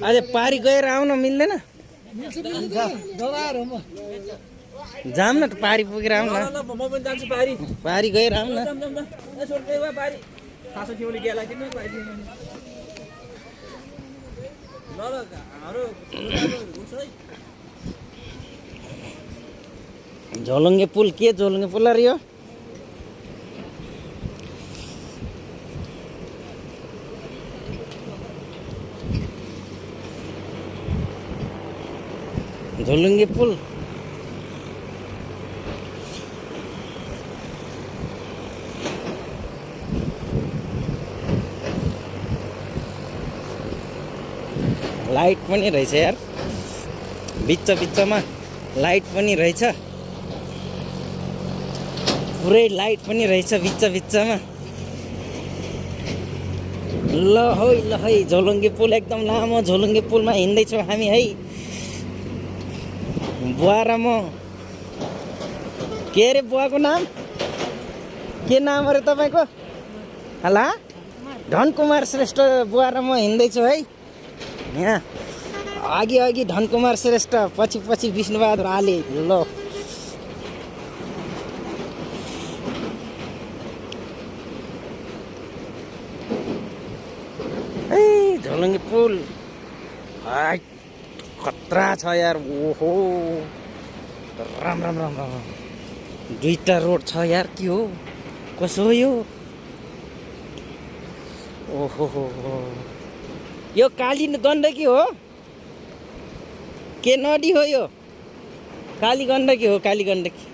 अझै पारी गएर आउन मिल्दैन जाम न पारी पुगेर आउन पारी गएर आउन झोलुङ्गे पुल के झोलुङ्गे पुल अरे यो झोलुङ्गे पुल लाइट पनि रहेछ यार बिच बिचमा लाइट पनि रहेछ पुरै लाइट पनि रहेछ बिच बिचमा ल है झोलुङ्गे पुल एकदम लामो झोलुङ्गे पुलमा हिँड्दैछौँ हामी है बुवा र म के अरे बुवाको नाम के नाम अरे तपाईँको हला धनकुमार श्रेष्ठ बुवा र म हिँड्दैछु है यहाँ अघि धनकुमार श्रेष्ठ पछि विष्णुबहादुर आले ल ए झोलुङ्गे पुल खतरा छ यार ओहो राम राम राम राम दुईटा रोड छ यार के हो कसो हो यो ओहो हो यो काली गण्डकी हो के नदी हो यो काली गण्डकी हो काली गण्डकी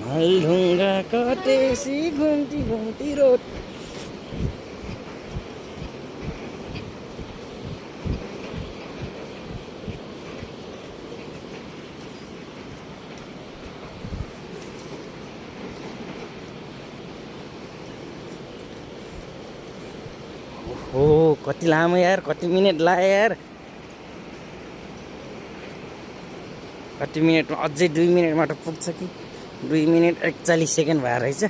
हलढुङ्गा कटेसी घुम्ती घुम्ती रोड हो कति लामो यार कति मिनट लाग्यो यार कति मिनटमा अझै 2 मिनटमा त पुग्छ कि 2 मिनट 41 सेकेन्ड भएर रहेछ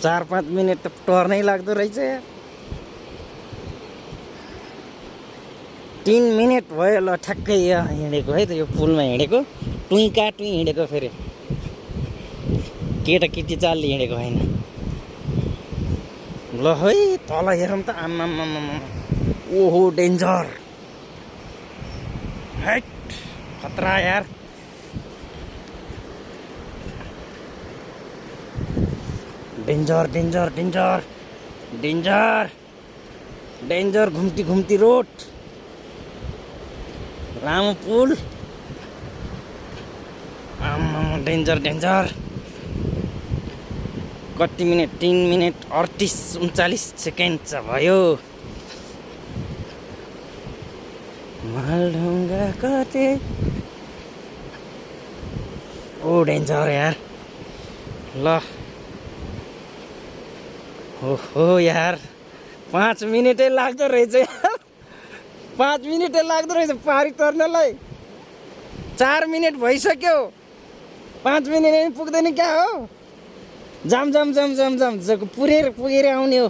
चार 5 मिनट त टर्नै लाग्दो रहेछ यार 3 मिनट भयो ल ठ्याक्कै हिँडेको है त यो पुलमा हिँडेको टुइका टुइ हिँडेको फेरि केटाकेटी चालले हिँडेको होइन ल है तल हेरौँ त आम्मामा ओहो डेन्जर हैट खतरा यार danger danger danger danger danger घुम्ती घुम्ती रोड लामो पुल आम्मामा डेन्जर डेन्जर कति मिनट 3 मिनट 38-39 सेकेन्ड छ भयो मालढुङ्गा कते ओ डेन्जर यार ल हो यार 5 मिनटै लाग्दो रहेछ यार 5 मिनटै लाग्दो रहेछ पारी तर्नलाई 4 मिनट भइसक्यो 5 मिनट नै पुग्दैन क्या हो जाम जाम जाम जाम जाम पुगेर आउने हो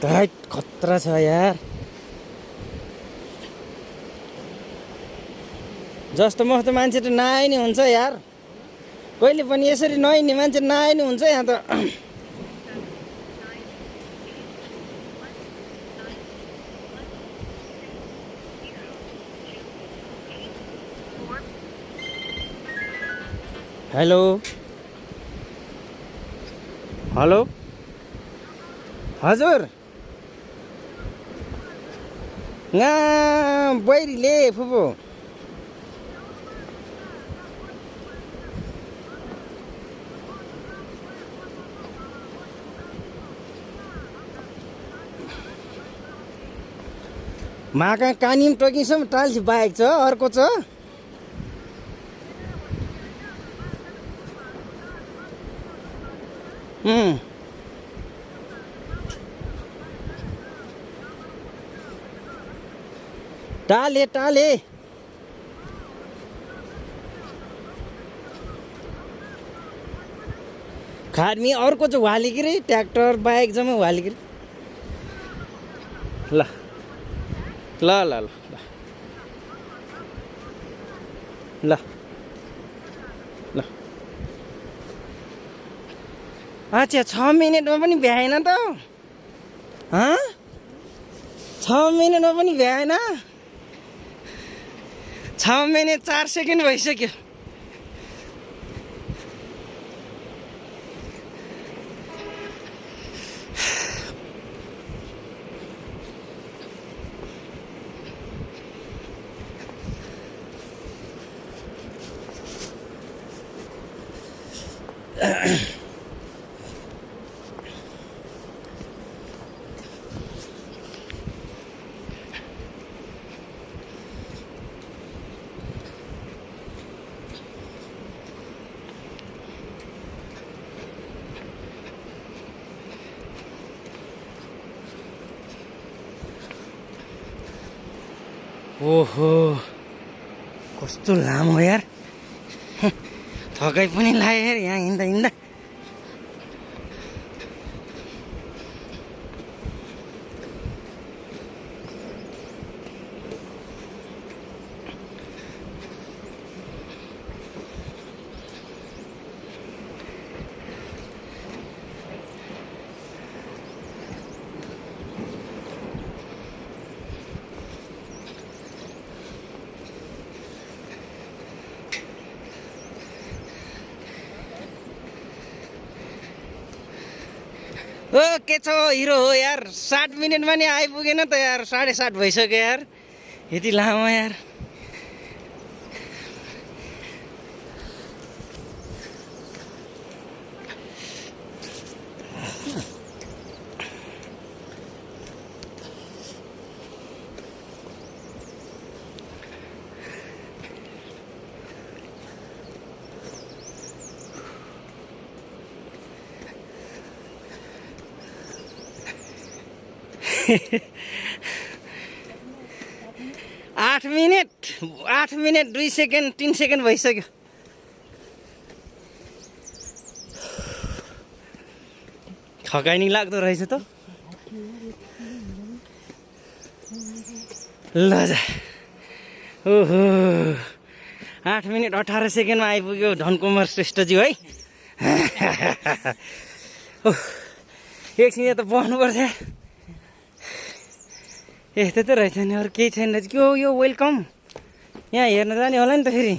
टाइट खतरा छ यार जस्तो मस्तो मान्छे त नआए नि हुन्छ यार कहिले पनि यसरी नहिँड्ने मान्छे नआए नि हुन्छ यहाँ त हेलो हेलो हजुर यहाँ बैरीले फुपू माका कानिम टोकिसम्म टाल्स बाइक छ अर्को छ टाले टाले खाडमी अर्को चाहिँ वालिगिरी ट्र्याक्टर बाइक जम्मै वालिगिरी ल ल ल ल ल ल अच्छा 6 मिनेटमा पनि भ्याएन त 6 मिनेटमा पनि भ्याएन 6 मिनेट 4 सेकेन्ड भइसक्यो ओहो कस्तो लामो यार थकाइ पनि लाग्यो यार यहाँ हिँड्दा हिँड्दा के छ हिरो हो यार 60 मिनेटमा नि आइपुगेन त यार 7:30 भइसक्यो यार यति लामो यार आठ मिनट 2 सेकेन्ड 3 सेकेन्ड भइसक्यो थकाइ नि लाग्दो रहेछ त ल जा ओहो 8 मिनट 18 सेकेन्डमा आइपुग्यो धनकुमार श्रेष्ठज्यू है एकछिन त बस्नुपर्छ यस्तो त रहेछ नि अरू केही छैन के हो यो वेलकम यहाँ हेर्न जाने होला नि त फेरि